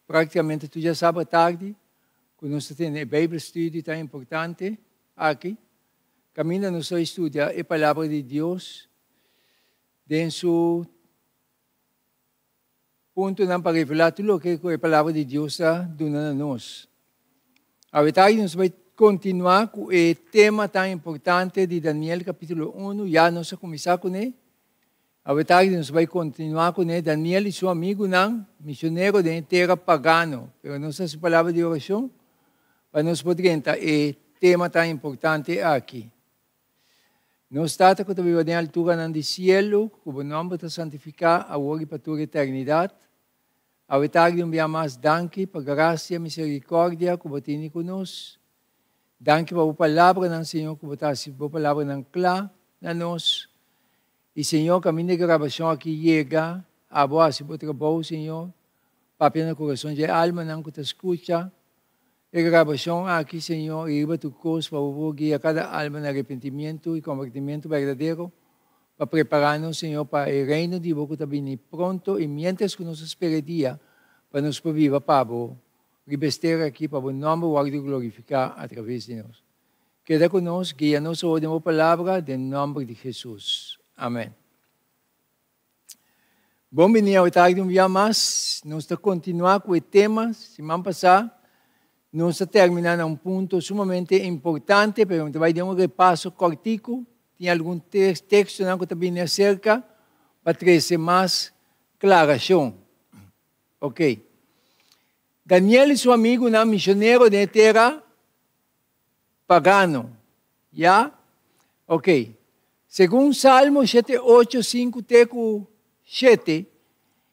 Práktikamente tur djasabra tardi ku nos ta tene e Bijbelstudie tan importante aki. Kaminda nos ta studia e Palabra di Dios den su puntonan pa revelá tur loke ku e Palabra di Dios ta duna na nos. Awe tardi nos bai kontinuá ku e tema tan importante di Daniel kapítulo unu. Ya nos a kuminsá kuné. Awe tardi nos bai kontinuá kuné, Daniel i su amigunan, misionero den e tera pagano. Pero nos hasi palabra di orashon pa nos por drenta e tema tan importante aki. Nos Tata ku ta biba den alturanan di sielu, ku bo nòmber ta santifiká awor i pa tur eternidat. Awe tardi un bia mas danki pa grasia, miserikòrdia ku bo tini ku nos. Danki pa bo palabranan, Señor, ku bo ta hasi bo palabranan kla na nos. I Señor, kaminda e grabashon aki yega, abo hasi bo trabou, Señor. Papia na kurason dje almanan ku ta skucha e grabashon aki, Señor, i riba tur kos pa bo por guia kada alma na arepentimientu i kombertimentu berdadero, pa prepará nos, Señor, pa e reino di bo ku ta bini pronto, i miéntras ku nos ta spera e dia pa nos por biba pa bo riba es tera aki, pa bo nòmber wòrdu glorifiká atraves di nos. Keda ku nos, guia nos awor den bo palabra, den nòmber di Hesus. Amen. Bon bini awe tardi un bia mas. Nos ta kontinuá ku e tema. Siman pasá nos a terminá na un punto sumamente importante, pero mi ta bai den un repaso kòrtiku. Tin algun tekstonan ku ta bini aserka pa trese mas klarashon. Oké. Daniel i su amigunan misionero den e tera pagano. Ya? Ok. Segun Salmo shete ocho sinku te ku shete,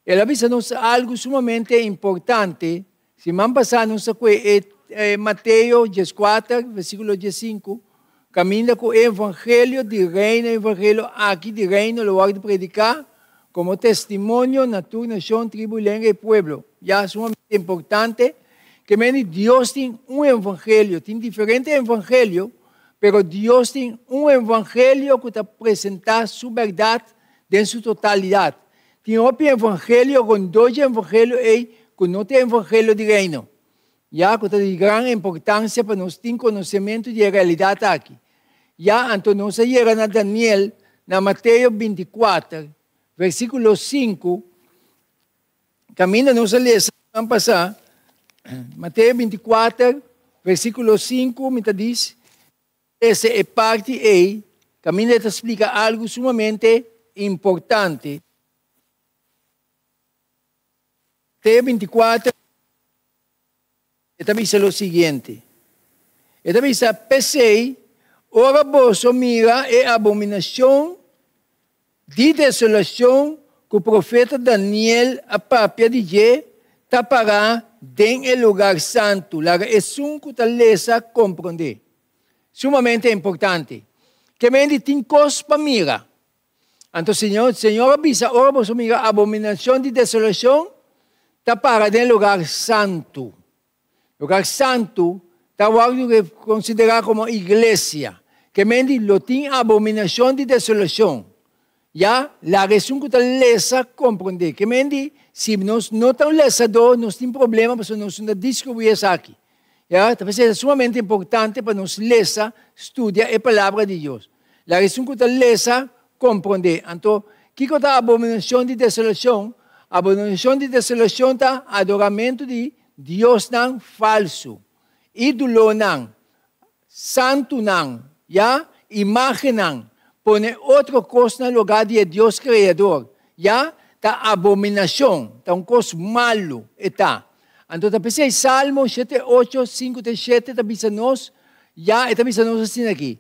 el a bisa nos algu sumamente importante. Siman pasá nos a kue e Mateo dieskuater, versíkulo diesinku, kaminda ku e evangelio di reino, e evangelio aki di reino lo wòrdu prediká komo testimonio na tur nashon, tribu, lenga i pueblo. Ya, sumamente importante. Ke mende Dios tin un evangelio, tin diferente evangelio, pero Dios tin un evangelio ku ta presentá su bèrdat den su totalidat. Tin hopi evangelio rondó dje evangelio ei ku no ta e evangelio di Reino. Ya ku ta di gran importansia pa nos tin konosementu di e realidat aki. Ya anto nos a yega na Daniel na Mateo bintikuater, versíkulo sinku, Kaminda nos a lesa siman pasá, Mateo 24, versíkulo 5, mi ta dis, lesa e parti ei, kaminda e ta splika algu sumamente importante. Mateo 24, e ta bisa lo siguiente, e ta bisa, P'esei, ora boso mira e abominashon di desolashon ku profeta Daniel a papia di dje ta pará den e lugar santu, laga esun ku ta lesa komprondé. Sumamente importante. Ke men di tin kos pa mira. Anto Señor, Señor a bisa, ora boso mira abominashon di desolashon ta para den lugar santu. Lugar santu ta wòrdu konsiderá komo iglesia. Ke men di lo tin abominashon di desolashon. Ya, laga esun ku ta lesa komprondé. Ke men di si nos no ta un lesadó nos tin problema pasobra nos no ta diskubrí esaki. Ya, ta p'esei ta sumamente importante pa nos lesa, studia e Palabra di Dios. Laga esun ku ta lesa komprondé. Anto, kiko ta abominashon di desolashon? Abominashon di desolashon ta adoramentu di diosnan falsu, ídolonan, santunan, ya, imágennan, pone otro kos na lugá di e Dios Kreador, ya, ta abominashon, ta un kos malu e ta. Anto ta p'esei Salmo shete ocho, sinku te shete ta bisa nos, ya, e ta bisa nos asina aki,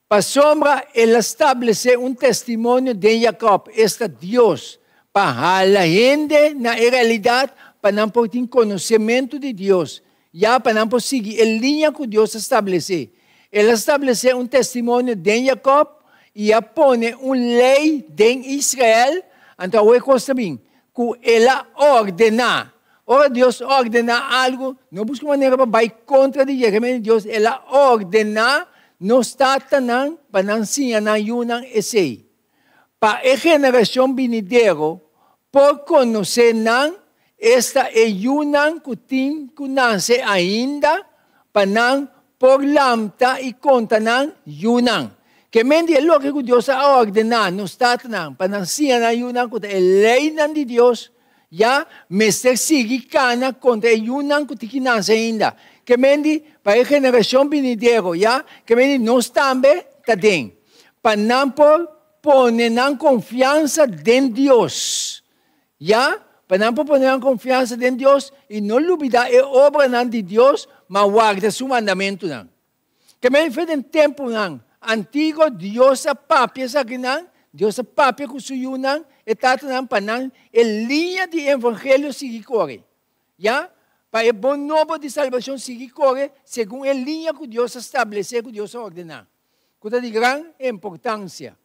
Pasobra el a stablesé un testimonio den Jakòb, esta Dios, pa hala hende na e realidat pa nan por tin konosementu di Dios, ya pa nan por sigui e liña ku Dios a stablesé. El a stablesé un testimonio den Jakòb i a pone un lei den Israel, anto awor e kos ta bin, ku el a ordená. Ora Dios ordená algu, no buska manera pa bai kontra di dje. Remedio Dios, el a ordená nos tatanan pa nan siña nan yunan esei, pa e generashon binidero por konosé nan esta e yunan ku tin ku nase ainda, pa nan por lamta i konta nan yunan. Ke men di e loke ku Dios a ordená nos tatanan pa nan siña nan yunan ku ta e leinan di Dios, ya mester sigui kana konta e yunan ku tin ki nase ainda. Ke men di pa e generashon binidero, ya ke men di nos tambe ta den, pa nan por pone nan konfiansa den Dios. Ya, pa nan por pone nan konfiansa den Dios i no lubidá e obranan di Dios, ma warda su mandamentunan. Ke men fe den tempunan antiguo Dios a papia esakinan, Dios a papia ku su yunan, e tatanan, pa nan e liña di e evangelio sigui kore. Ya, pa e bon nobo di salbashon sigui kore segun e liña ku Dios a stablesé, ku Dios a ordená, ku ta di gran importansia.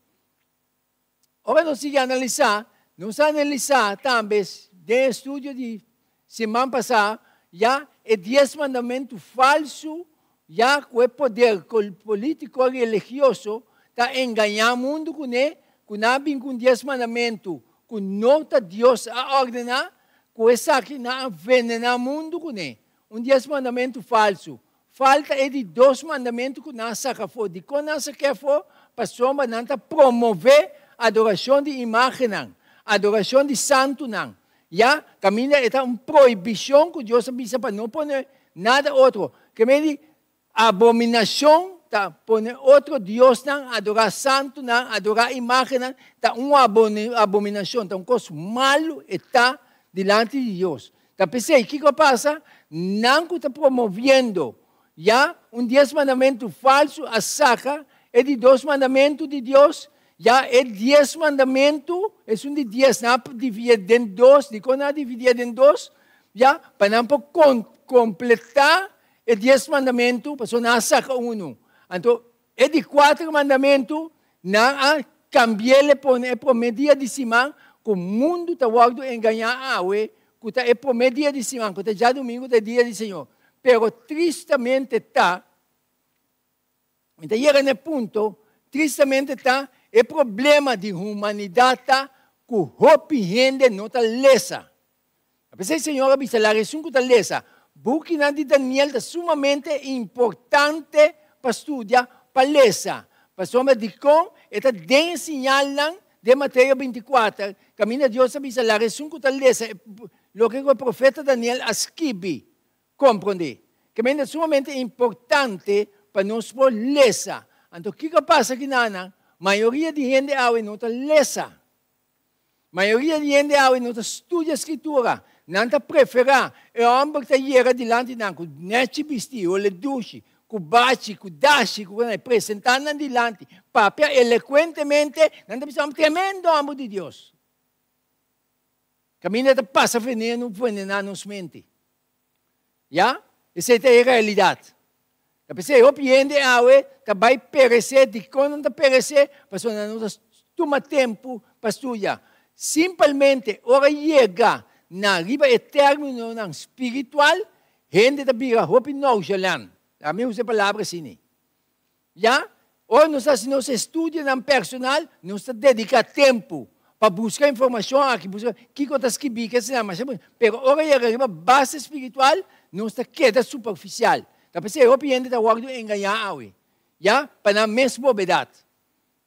Ora nos sigui analisá, nos a analisá tambe den e estudio di siman pasá ya e dies mandamentu falsu ya ku e poder polítiko religioso ta engañá mundu kuné, ku nan a bin ku un dies mandamentu ku no ta Dios a ordená, ku esaki nan a venená mundu kuné, un dies mandamentu falsu. Falta e di dos mandamentu ku nan a saka afó. Dikon nan a sak'é afó? Pasobra nan ta promové adorashon di imágennan, adorashon di santunan. Ya, kaminda e ta un prohibishon ku Dios a bisa pa no pone nada otro. Ke mei di abominashon ta pone otro diosnan, adorá santunan, adorá imágennan, ta un abominashon, ta un kos malu e ta dilanti di Dios. Ta p'esei, kiko a pasa? Nan ku ta promoviendo ya un dies mandamentu falsu a saka e di dos mandamentu di Dios, ya e dies mandamentu, esun di dies, nan a dividié den dos. Dikon nan a dividié den dos? Ya, pa nan por kompletá e dies mandamentu, pasobra nan a saka unu. Anto, e di kuater mandamentu, nan a kambi'el e pone e promé dia di siman, ku mundu ta wòrdu engañá awe, ku ta e promé dia di siman, ku ta djadumingu, ta e dia di Señor. Pero tristamente ta, mi ta yega na e punto, tristamente ta, e problema di humanidat ta ku hopi hende no ta lesa. P'esei Señor a bisa, Laga esun ku ta lesa bukinan di Daniel ta sumamente importante pa studia, pa lesa. Pasobra dikon e ta den e siñalnan den Mateo bintikuater, kaminda Dios a bisa, Laga esun ku ta lesa loke ku e profeta Daniel a skibi, komprondé. Kaminda ta sumamente importante pa nos por lesa. Anto kiko a pasa kinanan? Mayoria di hende awe no ta lesa. Mayoria di hende awe no ta studia Skritura. Nan ta preferá e hòmber ta yega dilanti nan ku nèchi bistí, hole dushi, ku bachi, ku dashi, ku kosnan, presentá nan dilanti, papia elekuentemente, nan ta bisa, Tremendo hòmber di Dios! Kaminda ta pasa venenu venená nos mente. Ya, esei ta e realidat. Ta p'esei hopi hende awe ta bai peresé. Dikon nan ta peresé? Pasobra nan no ta tuma tempu pa studia. Simpelmente ora yega na riba e términonan spiritual, hende ta bira hopi nonchalant. Ami usa e palabra asina. Ya, ora nos ta hasi nos estudionan personal, nos ta dediká tempu pa buska informashon aki, buska kiko ta skibí, ke esnan, masha bon. Pero ora yega riba base spiritual, nos ta keda superfisial. Ta p'esei hopi hende ta wòrdu engañá awe, ya, pa nan mes bobedat.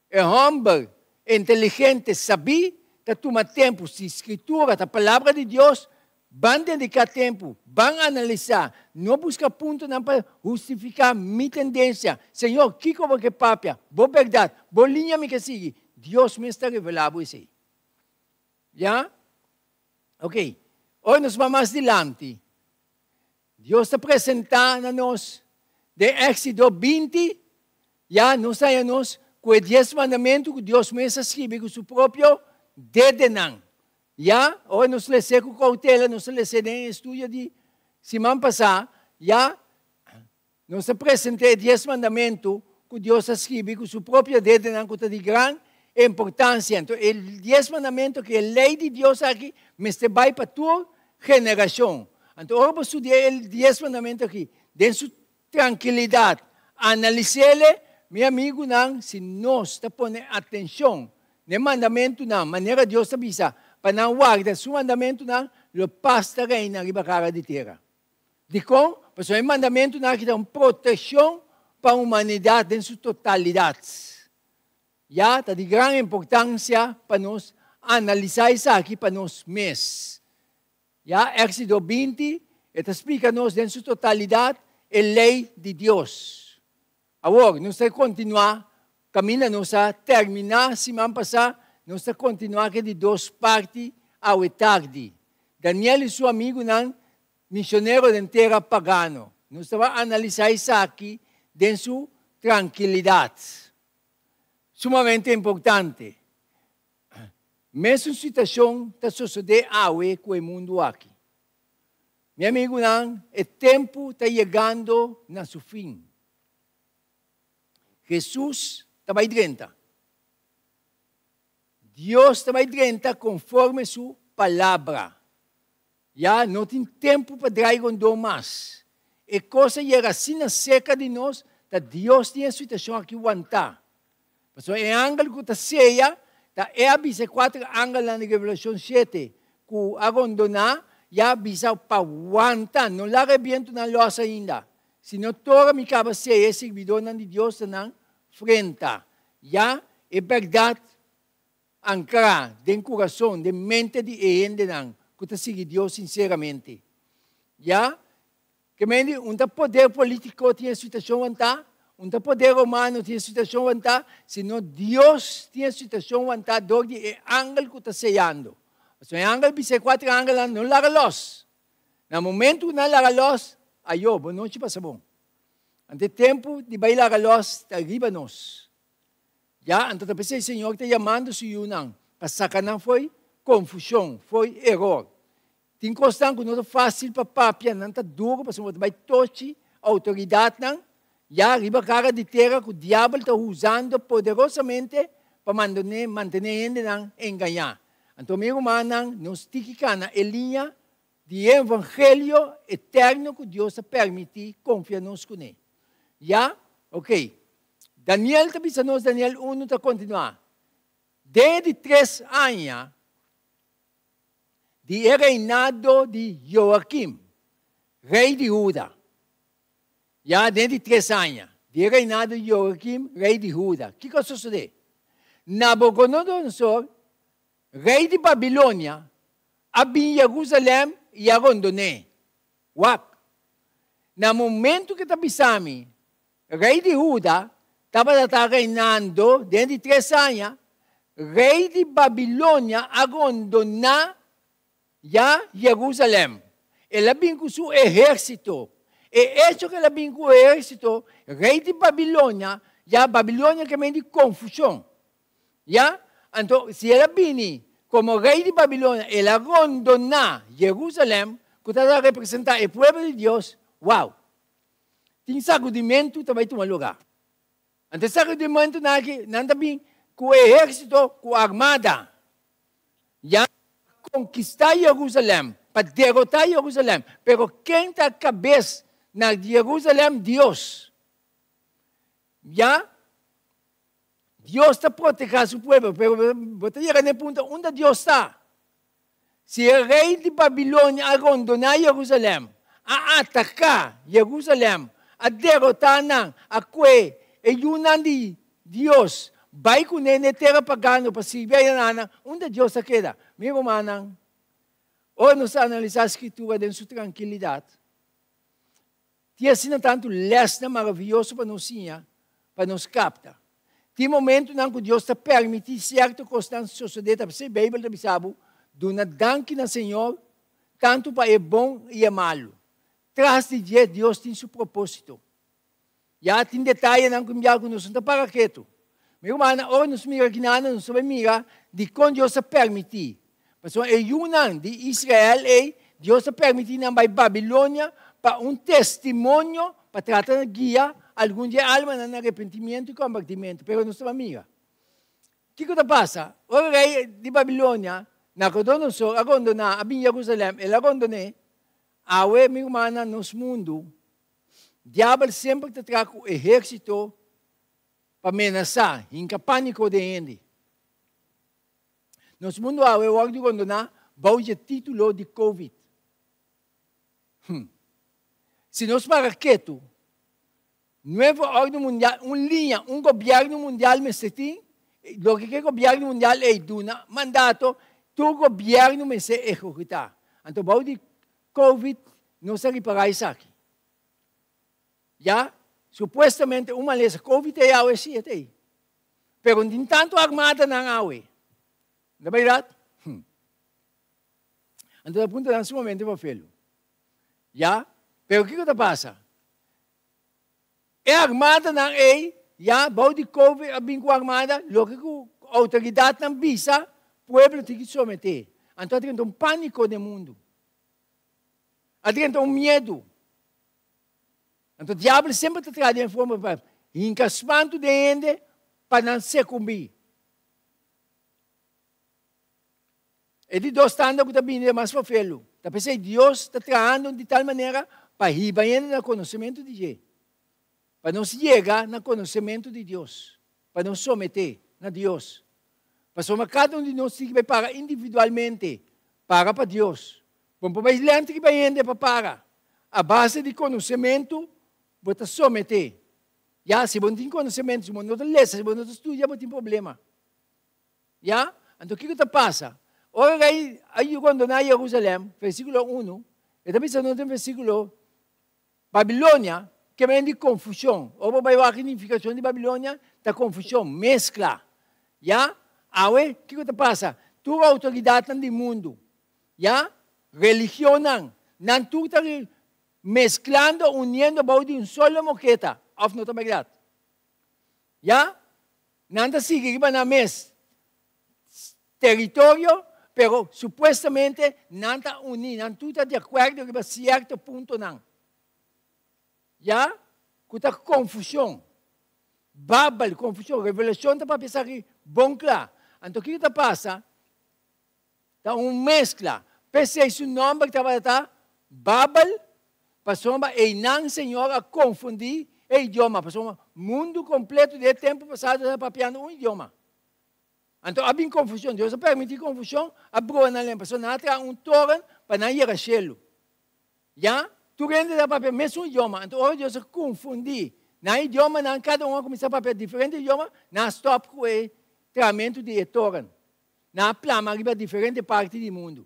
E hòmber inteligente, sabí, ta tuma tempu. Si Skritura ta Palabra di Dios, ban dediká tempu, ban analisá, no buska puntonan pa hustifiká mi tendensia. Señor, kiko bo ke papia? Bo bèrdat, bo liña mi ke sigui. Dios mes ta revelá bo esei. Ya? Oké. Ora nos bai mas dilanti, Dios ta presentá na nos den Éxodo 20, ya nos haña nos ku e dies mandamentu ku Dios mes a skibi ku su propio dedenan. Ya, ora nos les'é ku koutela, nos a les'é den e estudio di siman pasá, ya nos ta present'é e dies mandamentu ku Dios a skibi ku su propio dedenan ku ta di gran importansia. Anto e dies mandamentu aki, e lei di Dios aki, mester bai pa tur generashon. Anto ora bo studia e dies mandamentu aki den su trankilidat, analis'ele, mi amigunan, si nos ta pone atenshon na e mandamentunan, manera Dios ta bisa pa nan warda su mandamentunan, lo pas ta reina riba kara di tera. Dikon? Pasobra e mandamentunan aki ta un protekshon pa humanidat den su totalidat. Ya ta di gran importansia pa nos analisá esaki pa nos mes. Ya Éxodo 20 e ta splika nos den su totalidat e lei di Dios. Awor, nos ta kontinuá kaminda nos a terminá siman pasá, nos ta kontinuá ku e di dos parti awe tardi. Daniel i su amigunan misionero den tera pagano. Nos ta bai analisá esaki den su trankilidat. Sumamente importante. Mesun situashon ta sosodé awe ku e mundu aki. Mi amigunan, e tempu ta yegando na su fin. Hesus ta bai drenta. Dios ta bai drenta konforme su palabra. Ya no tin tempu pa drai rondó mas. E kos a yega asina serka di nos, ta Dios tin e situashon aki wantá. Pasobra e angel ku ta seya, ta e a bisa e kuater angelnan di Revelashon shete ku a rondoná, ya bisa pa wanta, no laga e bientunan lòs ainda, sino tora mi kaba seya e sirbidónan di Dios ta nan frenta. Ya e bèrdat ankrá den kurason, den mente di e hendenan ku ta sigui Dios sinseramente. Ya Ke men di, un ta poder polítiko tin e situashon wantá, un ta poder romano tin e situashon wantá, sino Dios tin e situashon wantá dor di e angel ku ta seyando. Pasobra e angel bisa e kuater angelnan, no laga lòs. Na momentu ku nan laga lòs, ayo, bo nochi pasa bon. Anto e tempu di bai laga lòs ta riba nos. Ya, anto ta p'esei Señor ta yamando su yunan pa saka nan fo'i konfushon, fo'i eror. Tin kosnan ku no ta fásil pa papia, nan ta duru pasobra bo ta bai tochi outoridatnan ya riba kara di tera ku diabel ta usando poderosamente pa mantené hendenan engañá. Anto mi rumannan, nos tiki kana e liña di e evangelio eterno ku Dios a permití konfia nos kuné. Ya? Oké. Daniel ta bisa nos, Daniel unu ta kontinuá, Den e di tres aña, di e reinado di Joakim, rei di Huda. Ya den di tres aña di e reinado di Joakim, rei di Huda. Kiko a sosodé? Nabukodonosor, rei di Babilonia, a bin Jerusalèm i a rondon'é. Wak! Na momentu ku e ta bisa mi, Rei di Huda tabata ta reinando den di tres aña, rei di Babilonia a rondoná ya Jerusalèm. El a bin ku su ehérsito. E echo ku el a bin ku ehérsito, rei di Babilonia, ya Babilonia ke men di konfushon. Ya, anto si el a bini komo rei di Babilonia, el a rondoná Jerusalèm, ku tabata representá e pueblo di Dios, wou! Tin sakudimentu ta bai tuma lugá. Anto e sakudimentunan aki, nan ta bin ku ehérsito, ku armada, ya pa konkistá Jerusalèm, pa derotá Jerusalèm. Pero ken ta kabes na Jerusalèm? Dios. Ya Dios ta protehá su pueblo, pero bo ta yega na e punto unda Dios ta. Si e rei di Babilonia a rondoná Jerusalèm, a ataká Jerusalèm, a derotá nan, a kue e yunan di Dios bai kuné na e tera pagano pa sirbi ayanan, unda Dios a keda? Mi rumannan, ora nos ta analisá Skritura den su trankilidat, Tin asina tantu lèsnan maravioso pa nos siña, pa nos kapta. Tin momentunan ku Dios ta permití sierto kosnan sosodé, ta p'esei Beibel ta bisa bo, Duna danki na Señor tantu pa e bon i e malu. Tras di dje Dios tin su propósito. Ya tin detayenan ku bia ku nos no ta para ketu. Mi rumannan, ora nos mira kinana nos ta bai mira dikon Dios ta permití. Pasobra e yunan di Israel ei, Dios ta permití nan bai Babilonia pa un testimonio pa trata na guia algun di e almanan na arepentimiento i kombertimentu. Pero nos ta bai mira. Kiko ta pasa? Ora rei di Babilonia, Nabucodonosor, a rondoná, a bin Jerusalèm, el a rondon'é. Awe, mi rumannan, nos mundu, diabel semper ta traha ku ehérsito pa menasá, hinka pániko den hende. Nos mundu awe wòrdu rondoná bou dje título di Covid. Hm. Si nos para ketu, nuevo orden mundial, un liña, un gobièrnu mundial mester tin, loke ku e gobièrnu mundial ei duna mandato, tur gobièrnu mester ehekutá. Anto bou di Covid nos a ripará esaki. Ya, supuestamente un malesa, Covid ei awe sí e ta ei. Pero no tin tantu armadanan awe. No ta bèrdat? Hm. Anto ta punta nan sumamente pa felu. Ya, pero kiko ta pasa? E armadanan ei, ya, bou di Covid a bin ku armada, loke ku outoridatnan bisa, pueblo tin ki someté. Anto a drenta un pániko den mundu. A drenta un miedu. Anto diabel semper ta traha den forma pa hinka spantu den hende pa nan sekumbí. E di dos tanda ku ta bini ta mas fofelu. Ta p'esei Dios ta trahando di tal manera pa hiba hende na konosementu di dje. Pa nos yega na konosementu di Dios. Pa nos someté na Dios. Pasobra kada un di nos tin ki bai para individualmente, para pa Dios. Bo no por bai lènt riba hende pa para. A base di konosementu bo ta someté. Ya, si bo no tin konosementu, si bo no ta lesa, si bo no ta studia, bo tin problema. Ya? Anto kiko ta pasa? Ora rei a rondoná Jerusalèm, versíkulo unu, e ta bisa nos den versíkulo, Babilonia, ke men di konfushon. Ora bo bai wak e nifikashon di Babilonia, ta konfushon, meskla. Ya? Awe, kiko ta pasa? Tur outoridatnan di mundu, ya, religionnan, nan tur ta mesklando, uniendo bou di un solo moketa. Òf no ta bèrdat? Ya? Nan ta sigui riba nan mes teritorio, pero supuestamente nan ta uní, nan tur ta di akuerdo riba sierto puntonan. Ya? Ku ta konfushon. Babel, konfushon. Revelashon ta papia esaki bon kla. Anto kiko ta pasa? Ta un meskla. P'esei su nòmber tabata ta Babel, pasobra einan Señor a konfundí e idioma, pasobra mundu kompleto di e tempu pasado tabata papiando un idioma. Anto a bin konfushon. Dios a permití konfushon, a broa nan lengua, pasobra nan a traha un toren pa nan yega shelu. Ya, tur hende ta papia mesun idioma. Anto ora Dios a konfundí nan idiomanan, kada un a kuminsá papia diferente idioma, nan a stòp ku e trahamentu di e toren. Nan a plama riba diferente parti di mundu.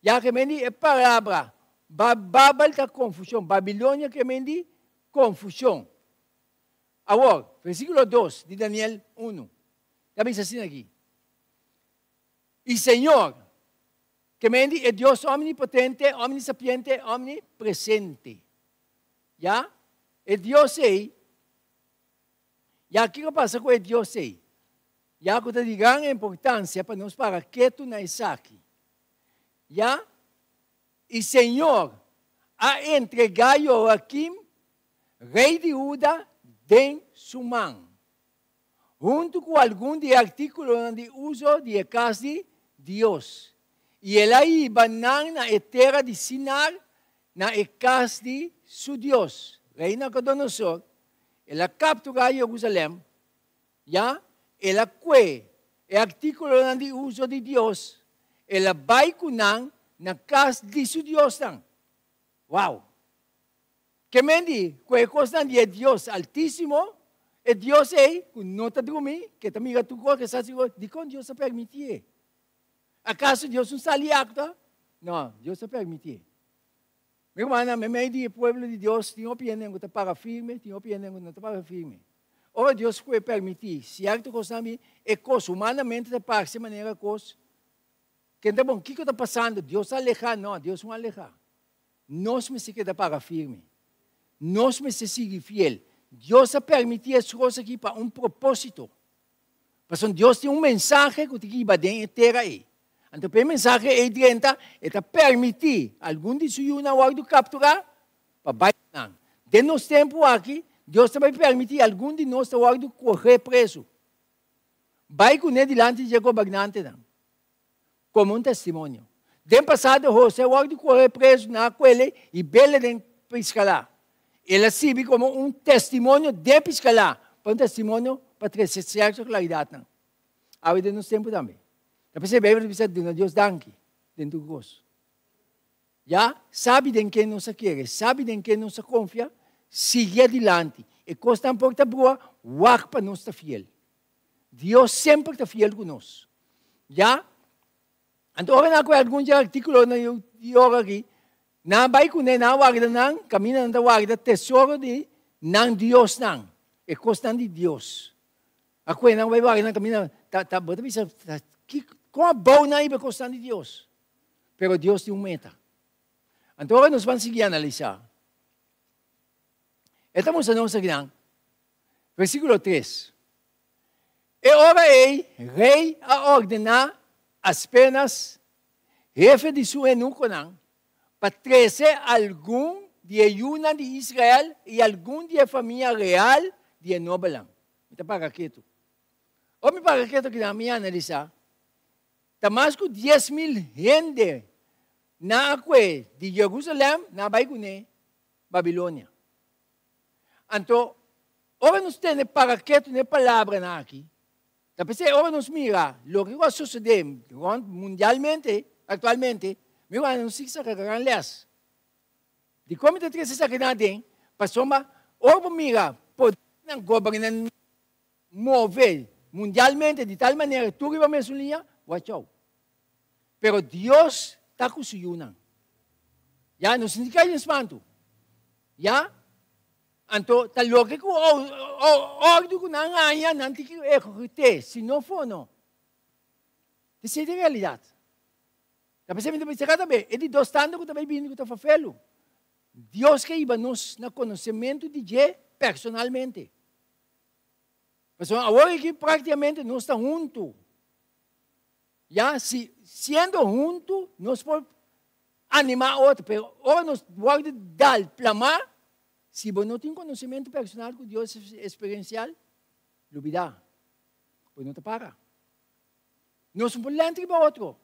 Ya ke men di e palabra Babel ta konfushon, Babilonia ke men di konfushon. Awor, versíkulo dos di Daniel unu ta bisa asina aki, I Señor, ke men di e Dios omnipotente, omnisapiente, omnipresente. Ya, e Dios ei, ya kiko pasa ku e Dios ei? Ya ku ta di gran importansia pa nos para ketu na esaki. Ya, i Señor a entregá Joakim, rei di Huda, den su man, huntu ku algun di e artíkulonan di uso di e kas di Dios, i el a hiba nan na e tera di Sinar, na e kas di su dios. Rei Nabukodonosor, el a kapturá Jerusalèm. Ya, el a kue e artíkulonan di uso di Dios, el a bai ku nan na kas di su diosnan. Wow! Ke men di ku e kosnan di e Dios Altísimo, e Dios ei ku no ta drumí, ke ta mira tur kos, ke sa si kos, dikon Dios a permitié? Akaso Dios un sali aktua? No, Dios a permitié. Mi rumannan, meimei di e pueblo di Dios tin hopi hende ku ta para firme, tin hopi hende ku no ta para firme. Ora Dios ku e permití sierto kosnan bin, e kos humanamente ta parse manera kos ke no ta bon. Kiko ta pasando? Dios a alehá? No, Dios no a alehá. Nos mester keda para firme. Nos mester sigui fiel. Dios a permití es kos aki pa un propósito. Pasobra Dios tin un mensahe ku tin ki hiba den e tera ei. Anto pa e mensahe ei drenta, e ta permití algun di su yunan wòrdu kapturá pa bai ku nan. Den nos tempu aki, Dios ta bai permití algun di nos ta wòrdu kohé prezu, bai kuné dilanti dje gobernantenan komo un testimonio. Den pasado, Hosé a wòrdu kohé prezu na Akuele i bele den Piskalá. El a sirbi komo un testimonio den Piskalá, pa un testimonio pa trese sierto klaridatnan. Awe den nos tempu tambe. Ta p'esei Beibel ta bisa duna Dios danki. den tur kos. Ya, sabi den ken nos a kere, sabi den ken nos a konfia, sigui adilanti. E kosnan por ta brua, wak pa nos ta fiel. Dios semper ta fiel ku nos. Ya, anto ora nan a kohe algun dje artíkulonan di oro aki, nan a bai kuné, nan a warda nan, kaminda nan ta warda tesoro di nan diosnan, e kosnan di Dios. A kohe nan bai warda nan kaminda, ta, ta, bo ta bisa, ta, ki, kon abou nan a hiba e kosnan di Dios? Pero Dios tin un meta. Anto ora nos ban sigui analisá, e ta mustra nos akinan, versíkulo tres, E ora ei rei a ordená Aspenas, hefe di su enukonan, pa trese algun di e yunan di Israel i algun di e famia real di e nobelnan. Mi ta para ketu. Ora mi para ketu akinan, mi analisá, Ta mas ku 10,000 hende nan a kue di Jerusalèm nan a bai kuné Babilonia. Anto, ora nos tene para ketu na e palabranan aki, ta p'esei ora nos mira loke ku a sosodé rònt mundialmente aktualmente, mi wak nos sigui saka gran lès. Dikon mi ta trese esakinan aden? Pasobra ora bo mira podernan gobernan move mundialmente di tal manera tur riba mesun liña, watch out. Pero Dios ta ku su yunan. Ya, no sinti kai den spantu. Ya, anto ta loke ku ordu ku nan haña, nan tin ku ehekut'é, si no for no. Esei ta e realidat. Ta p'esei mi ta bisa kada be, e di dos tanda ku ta bai bini ku ta fafelu. Dios ke hiba nos na konosementu di dje personalmente. Pasobra awor aki práktikamente nos ta huntu. Ya, si siendo huntu nos por animá otro, pero ora nos wòrdu dal plamá, si bo no tin konosementu personal ku Dios eksperensial, lubidá, bo no ta para. Nos no por lènt riba otro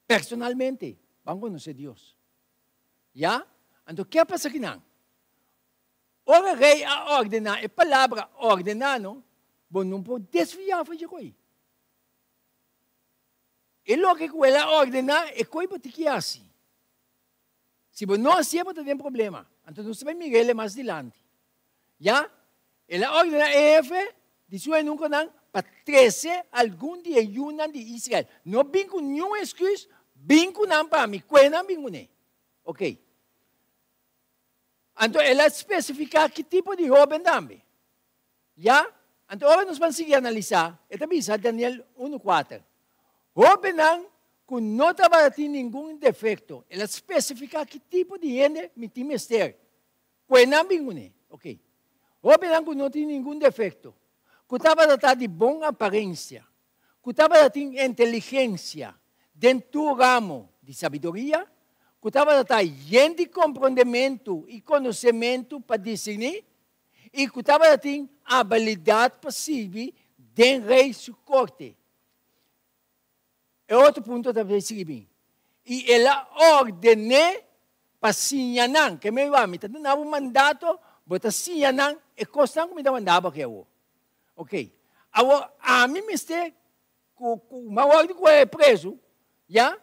personalmente, ban konosé Dios. Ya, anto ke a pasa kinan? Ora rei a ordená, e palabra ordená no, bo no por desviá for dje koi. E loke ku el a ordená, e koi bo tin ki hasi. Si bo no hasié, bo ta den problema. Anto nos ta bai mira el mas dilanti. Ya, el a ordená e hefe di su enukonan pa trese algun di e yunan di Israel. No bin ku niun esküs, bin ku nan pa mi, kue nan bin kuné. Oké. Anto el a spesifiká ki tipo di hóben tambe. Ya, anto ora nos ban sigui analisá, e ta bisa Daniel unu kuater, Hóbennan ku no tabata tin ningun defekto. El a spesifiká ki tipo di hende mi tin mester. Kue nan bin kuné. Oké. Hóbennan ku no tin ningun defekto, ku tabata ta di bon aparensia, ku tabata tin inteligensia den tur ramo di sabiduria, ku tabata ta yen di komprondementu i konosementu pa diserní, i ku tabata tin abilidat pa sirbi den rei su korte. E otro punto ta bay sigui bin. I el a ordené pa siña nan. Ke mi mi ta duna bo mandato, bo ta siña nan e kosnan ku mi ta manda bo aki awor. Ok. Awor ami mester ku ku mi a wòrdu kohe prezu, ya,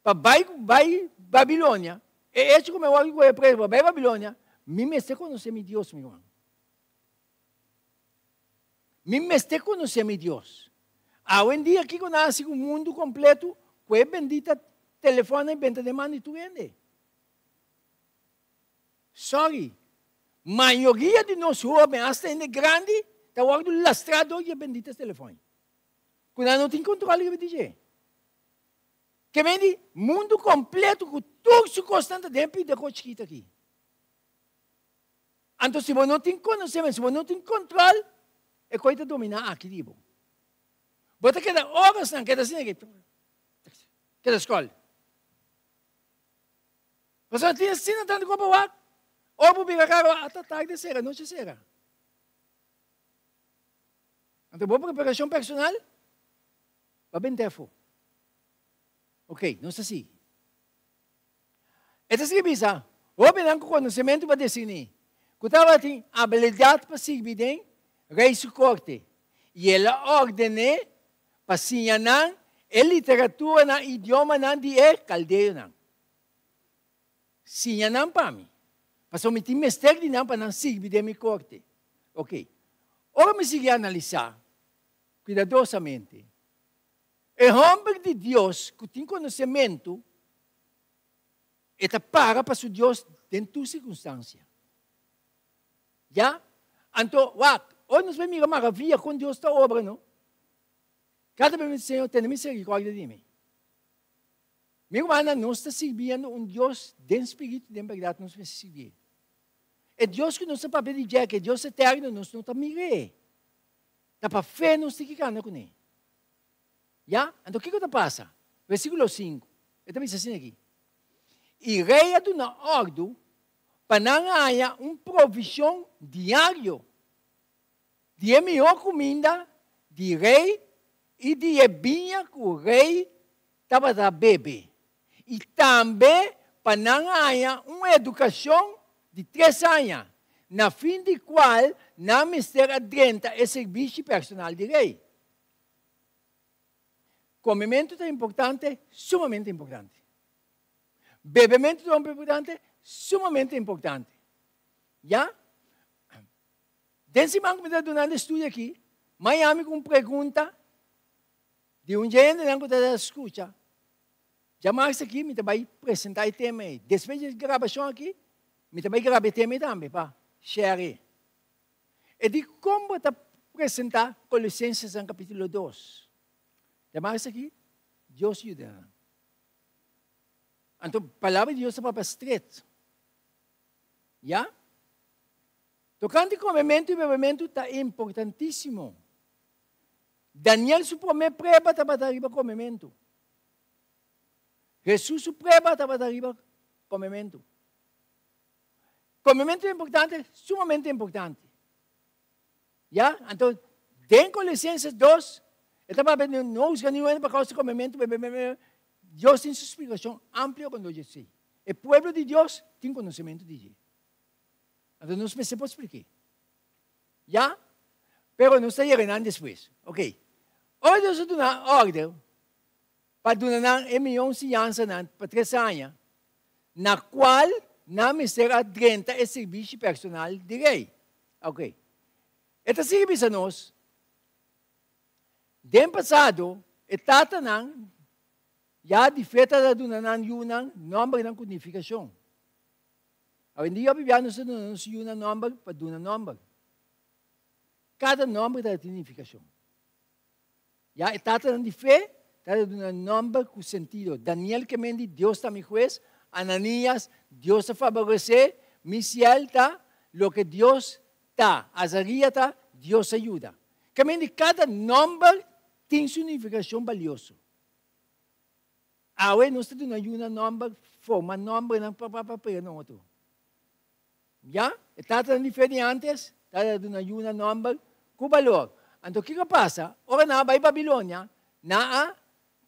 pa bai bai Babilonia. E echo ku mi a wòrdu kohe prezu pa bai Babilonia, mi mester konosé mi Dios, mi ruman. Mi mester konosé mi Dios. Awendia kiko nan hasi ku mundu kompletu ku e bendita telefòn ei benta den man di tur hende? Sorry, mayoria di nos hóben, asta hende grandi, ta wòrdu lastrá dor di e bendita telefòn ei. Ku nan no tin kontrol riba di dje. Ke men di mundu kompletu ku tur su kosnan ta den pida kos chikit aki. Anto si bo no tin konosementu, si bo no tin kontrol, e koi ta dominá aki di bo. Bo ta keda orasnan, keda asina aki, keda skol. Pasobra tin asina tantu kos pa wak, ora bo bira karo, ata tardi sera, nochi sera. Anto bo preparashon personal, ba bente afó. Ok, nos ta sigui. E ta sigui bisa, Hóbennan ku konosementu pa desiní, ku tabatin abilidat pa sirbi den rei su korte, i el a orden'é pa siña nan E literaturanan, idiomanan di e kaldeonan. Siña nan pa mi, pasobra mi tin mester di nan pa nan sirbi den mi korte. Ok. Ora mi sigui analisá kuidadosamente, e hòmber di Dios ku tin konosementu, e ta para pa su Dios den tur sirkunstansia. Ya? Anto, wak, ora nos bai mira maravia kon Dios ta obra, no? Kada bes mi di, Señor, tene miserikòrdia di mi. Mi rumannan, nos ta sirbiendo un Dios den spiritu i den bèrdat nos mester sirbié. E Dios ku nos ta papia di dje, ku e Dios eterno, nos no ta mir'é. Ta pa fe nos tin ki kanda kuné. Ya? Anto kiko ta pasa? Versíkulo sinku, e ta bisa asina aki, I rei a duna òrdu pa nan haña un provishon diario di e mihó kuminda di rei i di e biña ku rei tabata bebe, i tambe pa nan haña un edukashon di tres aña, na fin di kual nan mester a drenta e sirbishi personal di rei. Komementu ta importante, sumamente importante. Bebementu ta importante, sumamente importante. Ya? Den siman ku mi ta dunando e studio aki, m'a yami ku un pregunta di un dje hendenan ku ta skucha. Djamars aki mi ta bai presentá e tema ei. Despues di e grabashon aki, mi ta bai graba e tema ei tambe pa share e. E di kon bo ta presentá Kolosensesnan kapítulo dos. Djamars aki, Dios yuda nan. Anto palabra di Dios ta papia stret. Ya? Tokante komementu i bebementu ta importantísimo. Daniel su promé prueba tabata riba komementu. Hesus su prueba tabata riba komementu. Komementu ta importante? Sumamente importante. Ya? Anto, den Colosenses dos, e ta papia di no husga niun hende pa kousa di komementu, bebementu. Dios tin su splikashon amplio kondó dje esei. E pueblo di Dios tin konosementu di dje. Anto nos mester por splik'é. Ya? Pero nos ta yega nan despues. Ok. Ora Dios a duna order pa duna nan e mion siñansanan pa tres aña, na cual nan mester a drenta e sirbishi personal di rey. Ok. E ta sigui bisa nos, Den pasado, e tatanan ya di fe ta duna nan yunan nombernan cu nificacion. Awendia hopi bia nos ta duna nos yunan nomber pa duna nomber. Kada nomber ta tin nifikashon. Ya e tatanan di fe ta duna nomber ku sentido. Daniel ke men di Dios ta mi hues, Ananias, Dios ta faboresé, Misiel ta loke Dios ta, Azaria ta Dios a yuda. Ke men di kada nomber tin su nifikashon balioso. Awe nos ta duna yunan nòmber, forma nòmbernan pa pa pa pega na otro. Ya, e tatanan di fe di ántes tabata duna yunan nòmber ku balor. Anto kiko a pasa? Ora nan a bai Babilonia, nan a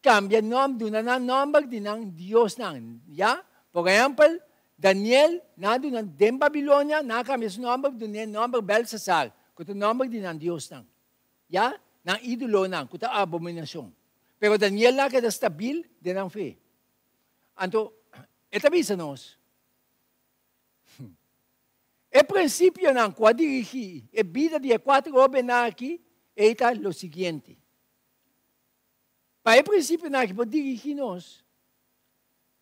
kambia nòmber, duna nan nòmber di nan diosnan. Ya, por ehèmpel, Daniel, nan a duna den Babilonia, nan a kambia su nòmber, dun'é nòmber Belsasar, ku ta nòmber di nan diosnan. Ya, nan ídolonan, ku ta abominashon. Pero Daniel a keda stabil den nan fe. Anto, e ta bisa nos, E prinsipionan ku a dirigí e bida di e kuater hóbennan akí ei ta lo siguiente. Pa e prinsipionan akí por dirigí nos,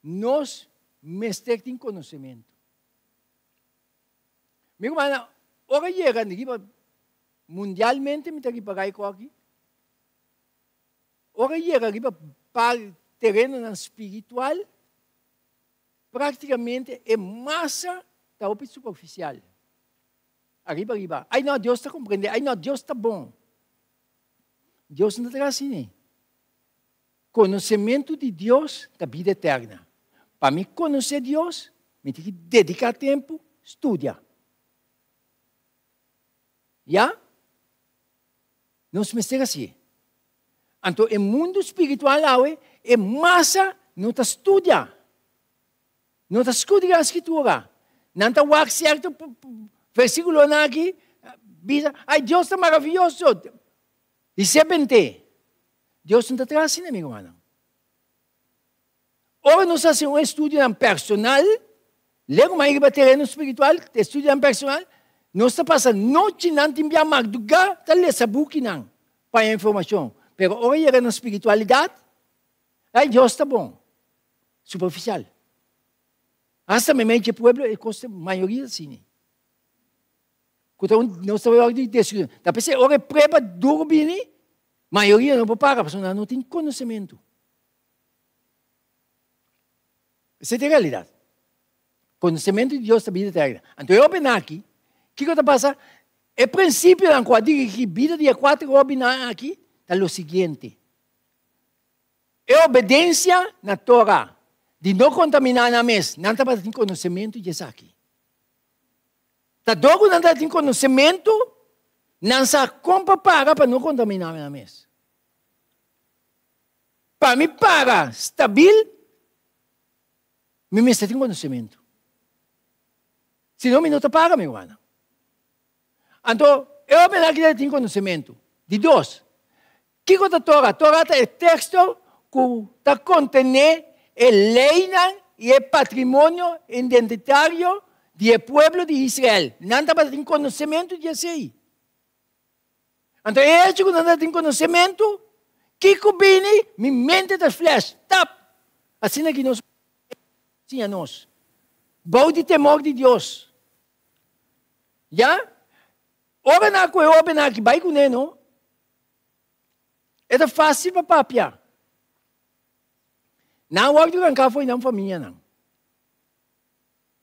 nos mester tin konosementu. Mi rumannan, ora yega riba mundialmente mi ta ripará e kos aki, ora yega riba par terenonan spiritual, práktikamente e masa ta hopi superfisial. Ariba riba, ay no, Dios ta komprendé, ay no, Dios ta bon. Dios no ta traha asina. Konosementu di Dios ta bida eterna. Pa mi konosé Dios, mi tin ki dediká tempu studia. Ya? Nos mester hasié. Anto e mundu spiritual awe, e masa no ta studia. No ta studia Skritura. Nan ta wak sierto versíkulonan aki, bisa, Ai, Dios ta maravioso. Di sepente, Dios no ta traha asina, mi rumannan. Ora nos hasi un estudionan personal, lego mas riba tereno spiritual, estudionan personal, nos ta pasa nochinan tin bia mardugá ta lesa bukinan pa haña informashon. Pero ora yega na spiritualidat, ay Dios ta bon. Superficial. Hasta meimei dje pueblo e kos ta mayoria asina. Ku ta un nos ta wòrdu di destruí. Ta p'esei ora e prueba duru bini, mayoria no por para pasobra nan no tin konosementu. Esei ta e realidat. Konosementu di Dios ta bida eterna. Anto e hóbennan aki, kiko ta pasa? E prinsipionan ku a dirigí bida di e kuater hóbennan aki ta lo siguiente. E obedensia na Torah di no kontaminá nan mes, nan tabata tin konosementu di esaki. Ta dor ku nan tabata tin konosementu, nan sa kon pa para pa no kontaminá nan mes. Pa mi para stabil, mi mester tin konosementu. Si no, mi no ta para, mi rumannan. Anto, e hobennan aki tabata tin konosementu. Di dos, Kiko ta Tora? Tora ta e teksto ku ta kontené e leinan i e patrimonio identitario di e pueblo di Israel. Nan tabatin konosementu di esei. Anto e echo ku nan tabatin konosementu, kiko bini? Mi mente ta flash, tap! Asina ki nos siña nos. Bou di temor di Dios. Ya? Ora nan ku e hóbennan aki bai kuné no, E ta fácil pa papia. Nan wòrdu ranká for di nan famianan.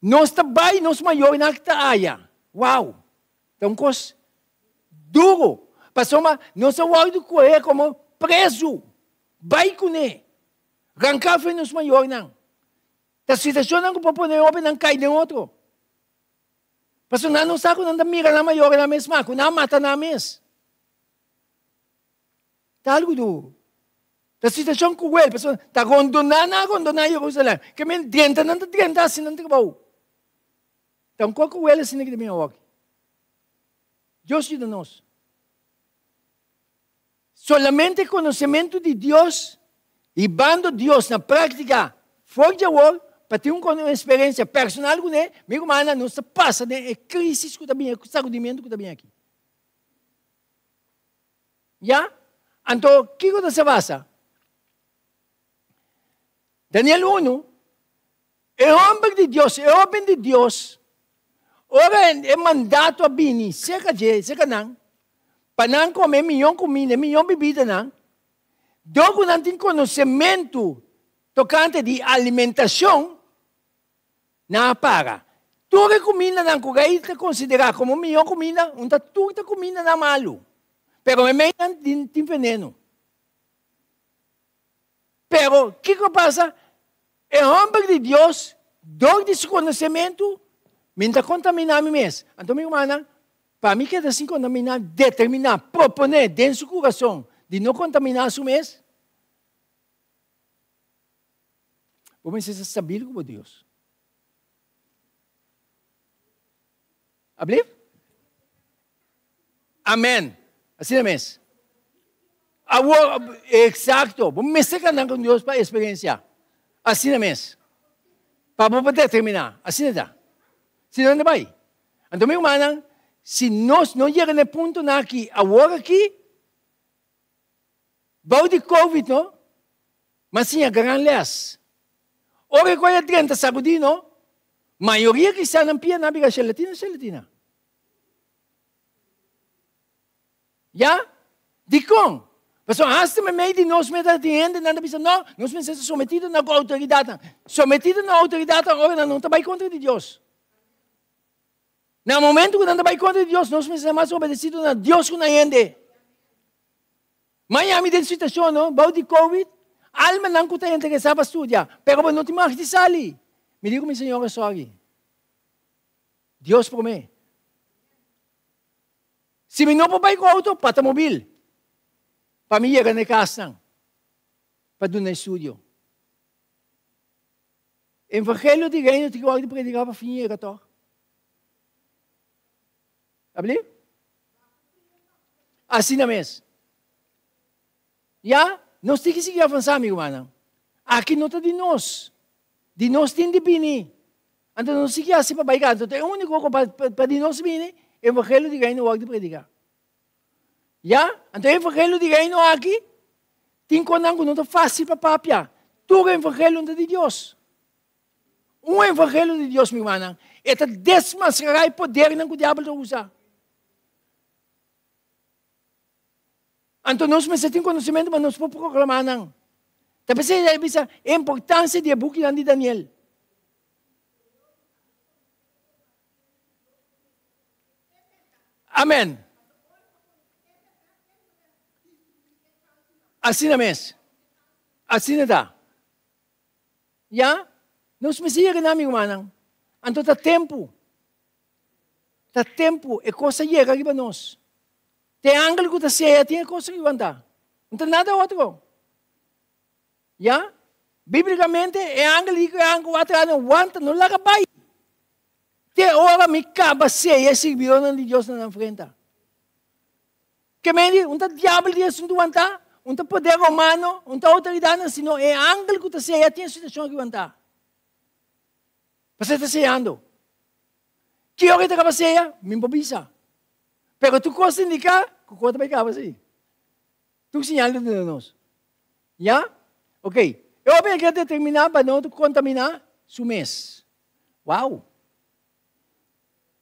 Nos ta bai nos mayornan ta aya. Wow! Ta un kos duro. Pasobra nos a wòrdu kohe komo prezu. Bai kuné. Ranká for di nos mayornan. Ta situashonnan ku por pone hóbennan kai den otro. Pasobra nan no sa ku nan ta mira nan mayornan mes mas, ku nan a mata nan mes. Ta algu duru. Ta situashon kruel, pasobra ta rondoná nan a rondoná Jerusalèm. Ke men drenta nan ta drenta hasi nan trabou. Ta un kos kruel asina ki ta bin awor. Dios yuda nos. Solamente konosementu di Dios, hibando Dios na práktika for di awor, pa tin un eksperensia personal kuné, mi rumannan, nos ta pasa den e krísis ku ta bin, e sakudimentu ku ta bin aki. Ya? Anto, kiko ta sa basa? Daniel 1, e homber di Dios, e hoben di Dios, ora e mandato a bini serka dje, serka nan, pa nan kome e miyon kuminda, e miyon bibidanan, dor ku nan tin konosementu tokante di alimentashon, Nan a para. Tur e kumindanan ku rei ta konsiderá komo mihó kuminda, un ta tur ta kumindanan malu. Pero meimei nan tin veneno. Pero kiko a pasa? E hòmber di Dios, dor di su konosementu, mi no ta kontaminá mi mes. Anto mi rumannan, pa mi keda sin kontaminá, determiná, proponé den su kurason di no kontaminá su mes, Bo mester ta stabil ku bo Dios. Ablief? Amen. Asina mes. Awor, exacto. Bo mester kanda ku Dios pa experiencia. Asina mes. Pa bo por determina. Asina ta. Si no, no bai. Anto mi rumannan, si nos no yega na e puntonan aki awor aki, Bou di covid no, m'a siña gran les. Ora e koe a drenta sagudí no, mayoria kristiannan pia nan a bira shelatina shelatina. Ya? Dikon? Pasobra hasta meimei di nos mester tin hendenan ta bisa no, nos mester ta sometido na outoridatnan. Sometido na outoridatnan ora nan no ta bai kontra di Dios. Na momento ku nan ta bai kontra di Dios, nos mester ta mas obedesido na Dios ku na hende. Miami den situashon no, bou di covid, almanan ku ta interesá pa studia, pero bo no tin mag di sali. Mi di ku mi señora sorry. Dios promé. Si mi no por bai ku outo, patamobil pa mi yega na e kasnan pa duna estudio. Evangelio di Reino tin ku wòrdu prediká pa fin yega tòg. Abli? Asina mes. Ya, nos tin ki sigui avansá, mi rumannan. Aki no ta di nos. Di nos tin di bini. Anto nos sigui hasi pa bai ka. Anto e úniko ku pa di nos bini, evangelio di reino wòrdu prediká. Ya? Anto e evangelio di reino aki tin konan ku no ta fásil pa papia. Tur evangelio no ta di Dios. Un evangelio di Dios, mi rumannan, e ta desmaskará e podernan ku diabel ta usa. Anto nos mester tin konosementu pa nos por proklamá nan. Ta p'esei e bisa e importansia di e bukinan di Daniel. Amen. Asina mes. Asina ta. Ya, nos mester yega na, mi rumannan. Anto ta tempu. Ta tempu e kos a yega riba nos. Te angel ku ta sea tin e kos riba anta. No ta nada otro. Ya? Bíblikamente e angel di ku e angel wak no wanta, no laga bai. Te ora mi kaba sea e sirbidónan di Dios na nan frenta. Ke mende, un ta diabel di asuntu wantá, un ta poder romano, un ta outoridatnan, sino e angel ku ta sea tin e situashon aki wantá. Pasobra e ta seando. Ki ora e ta kaba sea? Mi por bisa. Pero tur kos ta indiká ku kos ta bai kaba si. Tur siñal ta duna nos. Ya? Ok. E hopi a determiná pa no kontaminá su mes. Wow!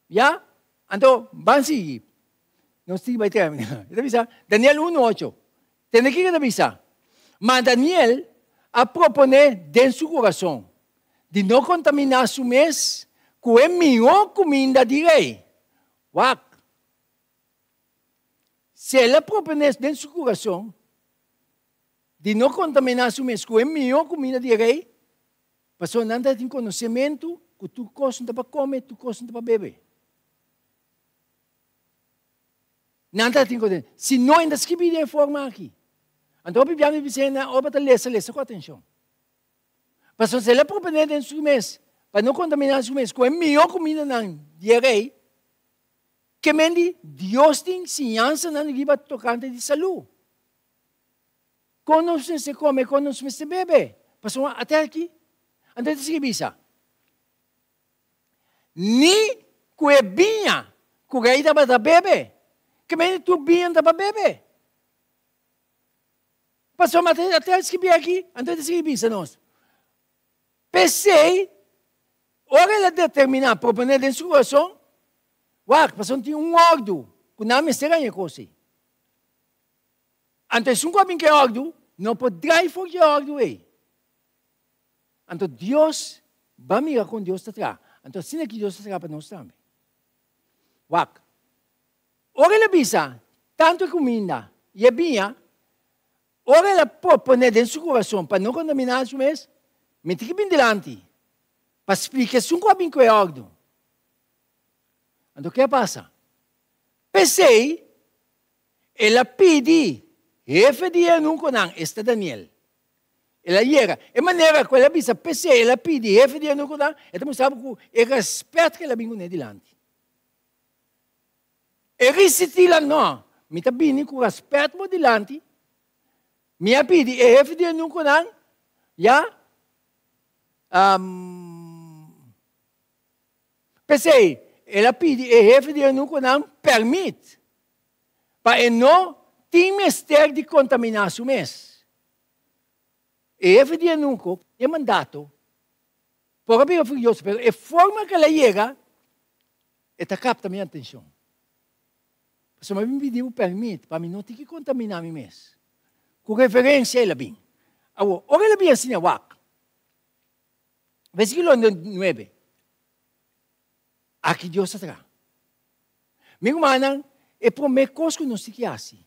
Ya? Anto, ban sigui. Nos sigui bai terminá. E ta bisa, Daniel unu ocho. Tende kiko e ta bisa. Ma Daniel a proponé den su kurason di no kontaminá su mes ku e mihó kuminda di rei. Wak! Si el a proponé den su kurason di no kontaminá su mes ku e mihó kuminda di rei, Pasobra nan ta tin konosementu ku tur kos no ta pa kome, tur kos no ta pa bebe. Nan ta tin konosementu. Si no, e no ta skibí den e forma aki. Anto hopi bia mi bisa hende, ora bo ta lesa, lesa ku atenshon. Pasobra si el a proponé den su mes pa no kontaminá su mes ku e mihó kumindanan di e rei, ke men di Dios tin siñansanan riba tokante di salú. Kon nos mester kome, kon nos mester bebe? Pasobra ate aki, anto e ta sigui bisa, Ni ku e biña ku rei tabata bebe, ke mende tur biña no ta pa bebe. Pasobra ate ate a skibi aki, anto e ta sigui bisa nos, P'esei, ora el a determiná proponé den su kurason, wak, pasobra tin un òrdu ku nan mester haña e kos ei. Anto esun ku a bin ku e òrdu no por drai for dje òrdu ei. Anto Dios, ba mira kon Dios ta traha. Anto asina ki Dios ta traha pa nos tambe. Wak, ora el a bisa tantu e kuminda i e biña, ora el a proponé den su kurason pa no kontaminá su mes, mi tin ki bin dilanti pa splika esun ku a bin ku e òrdu. Anto ke a pasa? P'esei, El a pidi hefe di e eunukonan, esta Daniel. El a yega. E manera ku el a bisa p'esei el a pidi hefe di e eunukonan, e ta mustra bo ku e rèspèt ku el a bin kuné dilanti. E risití lan, No, mi ta bini ku rèspèt bo dilanti. Mi a pidi e hefe di e eunukonan, ya, P'esei, el a pidi e hefe di eunukonan pèrmit pa e no tin mester di kontaminá su mes. E hefe di eunuko e mandato por a bira furioso, pero e forma ku el a yega e ta kapta mi atenshon. Pasobra mi a bin pidi bo pèrmit pa mi no tin ki kontaminá mi mes. Ku reverensia el a bin. Awor, ora el a bin asina wak. Versíkulo 9. Aki Dios ta traha. Mi rumannan, e promé kos ku nos tin ki hasi,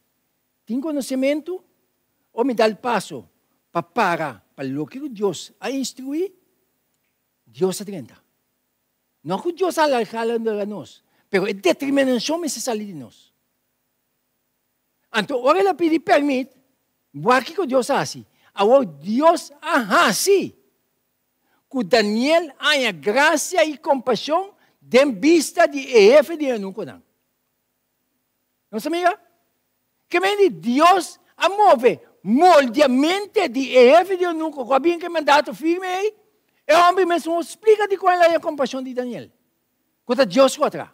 tin konosementu o mi dal paso pa para pa loke ku Dios a instruí, Dios ta drenta. No ku Dios a alargá la nos, pero e determinashon mester sali di nos. Anto ora el a pidi pèrmit, wak kiko Dios a hasi. Awor Dios a hasi ku Daniel haña grasia i kompashon den bista di e hefe di eunukonan. Nos ta mira? Ke men di Dios a move moldiamente di e hefe di eunuko ku a bin ku e mandato firme ei? E hòmber mes no splika dikon el a haña kompashon di Daniel, ku ta Dios ku a traha.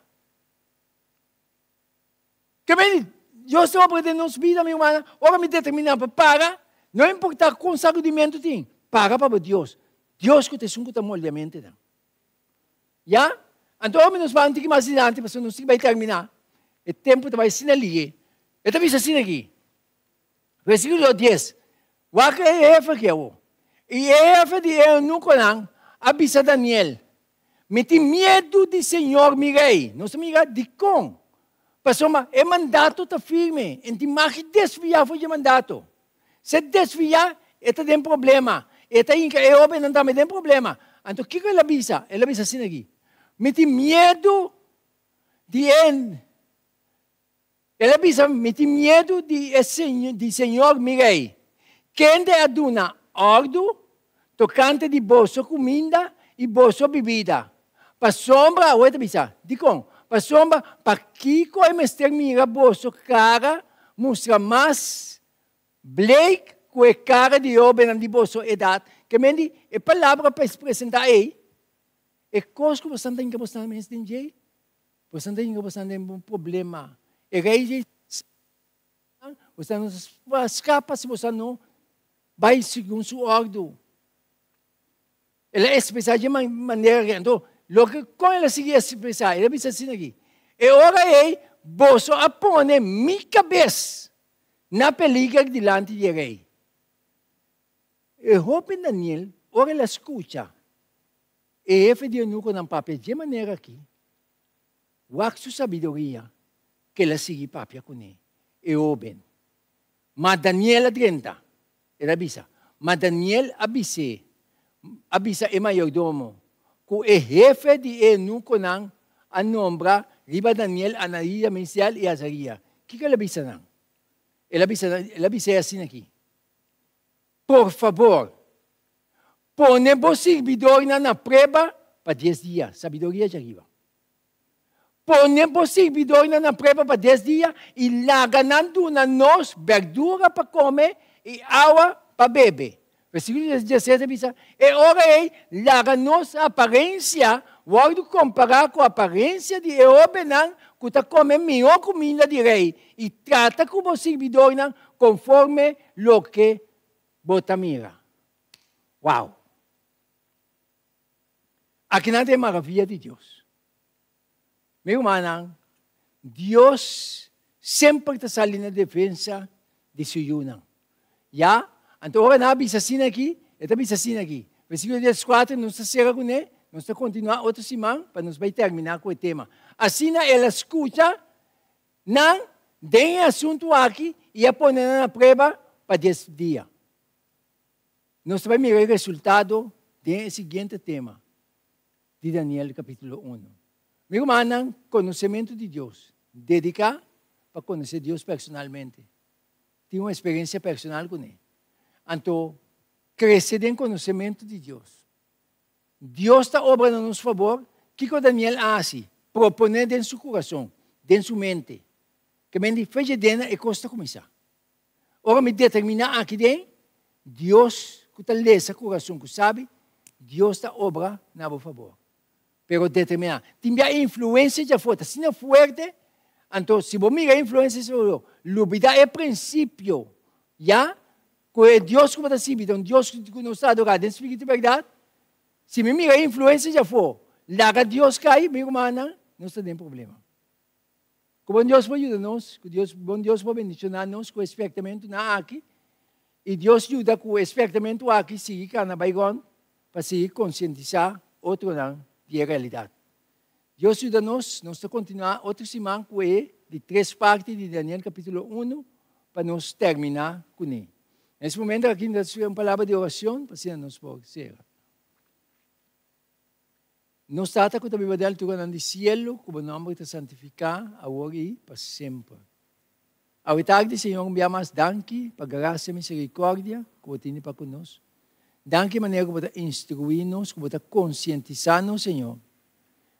Ke bini, Dios ta obra den nos bida, mi rumannan, ora mi determiná pa para, no importá kon sakudimentu tin, para pa bo Dios. Dios ku ta esun ku ta moldia mentenan. Ya? Anto ora mi nos bai un tiki mas dilanti, pasobra nos tin bai terminá, e tempu ta bai asina lihe. E ta bisa asina aki, Versíkulo dies, Wak e hefe aki awor. I e hefe di e eunukonan a bisa Daniel, Mi tin miedu di señor mi rei. Nos ta mira dikon. Pasobra e mandato ta firme, e no tin mag di desviá for di e mandato. Si e desviá, e ta den problema. E ta hinka e hóbennan tambe den problema. Anto kiko el a bisa? El a bisa asina aki, Mi tin miedu di e. El a bisa, Mi tin miedu di e di Señor mi Rei, kende a duna òrdu tokante di boso kuminda i boso bibida. Pasobra, awor e ta bisa, dikon? Pasobra, pakiko e mester mira boso kara mustra mas bleek ku e kara di hóbennan di boso edat? Ke men di e palabra pa presentá ei, e kos ku bo ta hinka bo mes den dje, Boso ta hinka boso den un problema. E rei di boso no ta skapa si boso no bai segun su ordu. El a ekspresá dje manera aki. Anto, loke kon el a sigui ekspresá? El a bisa asina aki, E ora ei boso a pone mi kabes na peliger dilanti di e rei. E hopi Daniel, ora el a skucha E hefe di eunukonan papia dje manera aki, Wak su sabiduria ku el a sigui papia kuné, e hóben. Ma Daniel a drenta, el a bisa. Ma Daniel a bis'é, a bisa e mayordomo, ku e hefe di e eunukonan a nombra riba Daniel, Anaria, Misael i Azaria. Kiko el a bisa nan? El a bisa nan, el a bis'é asina aki, Por fabor, pone bo sirbidornan na prueba pa dies dia. Sabiduria djariba. Pone bo sirbidornan na prueba pa dies dia i laga nan duna nos berdura pa kome i awa pa bebe. Versíkulo dieses ta bisa, E ora ei laga nos aparensia wòrdu kompará ku aparensia di e hóbennan ku ta kome mihó kuminda di rei, i trata ku bo sirbidornan konforme loke bo ta mira. Wow! Akinan ta e maravia di Dios. Mi rumannan, Dios semper ta sali na defensa di su yunan. Ya, anto ora nan a bisa asina aki, e ta bisa asina aki. Versíkulo dieskuater, nos ta sera kuné, nos ta kontinuá otro siman pa nos bai terminá ku e tema. Asina el a skucha nan den e asuntu aki i a pone nan na prueba pa dies dia. Nos ta bai mira e resultado den e siguiente tema di Daniel capítulo uno. Mi rumannan, konosementu di Dios, dediká pa konosé Dios personalmente, tin un eksperensia personal kuné. Anto, krese den konosementu di Dios. Dios ta obra na nos fabor, kiko Daniel a hasi? Proponé den su kurason, den su mente. Ke men di fe dje e kos ta kuminsá. Ora mi determiná aki den, Dios ku ta lesa kurason ku sabi, Dios ta obra na bo fabor. Pero determiná. Tin bia e influensia djafó ta asina fuerte, anto si bo mira e influensia djafó, lubidá e prinsipio, ya, Ku e Dios ku bo ta sirbi ta un Dios ku nos ta adorá den spiritu i bèrdat. Si mi mira e influensia djafó, laga Dios kai, mi rumannan, nos ta den problema. Ku bon Dios por yuda nos, ku Dios, bon Dios por bendishoná nos ku e spèrtamentunan aki, i Dios yuda ku e spèrtamentu aki sigui kana bai rònt pa sigui konsientisá otronan di e realidat. Dios yuda nos, nos ta kontinuá otro siman ku e di tres parti di Daniel kapítulo unu pa nos terminá kuné. Na es momento aki mi ta scribi un palabra di oracion pa asina nos por cera. Nos Tata cu ta biba den alturanan di cielo, cu bo nomber ta santificá awor i pa semper. Awe tardi, Señor, un bia mas danki pa gracia i misericordia cu bo tini pa cu nos. Danki manera cu bo ta instrui nos, cu bo ta concientisa nos, Señor,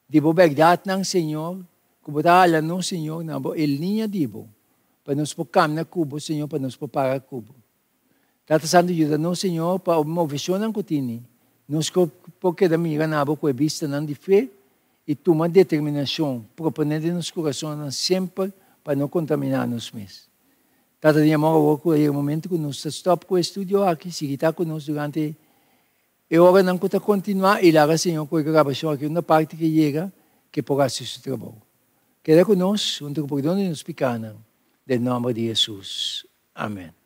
di bo berdadnan, Señor, cu bo ta hala nos, Señor, na bo e liña di bo, pa nos por camna cu bo, Señor, pa nos por para cu bo. Tata Santo, yuda nos, Señor, pa moveshonnan cu tini. Nos por keda mira na bo ku e bistanan di fe i tuma determinashon, proponé den nos kurasonnan semper pa no kontaminá nos mes. Tata di amor, awor ku a yega momento ku nos ta stòp ku e studio aki, sigui ta ku nos durante e oranan ku ta kontinuá i laga Señor ku e grabashon aki unda parti ke yega ke por hasi su trabou. Keda ku nos huntu ku pordon di nos pikanan, den nòmber di Hesus. Amen.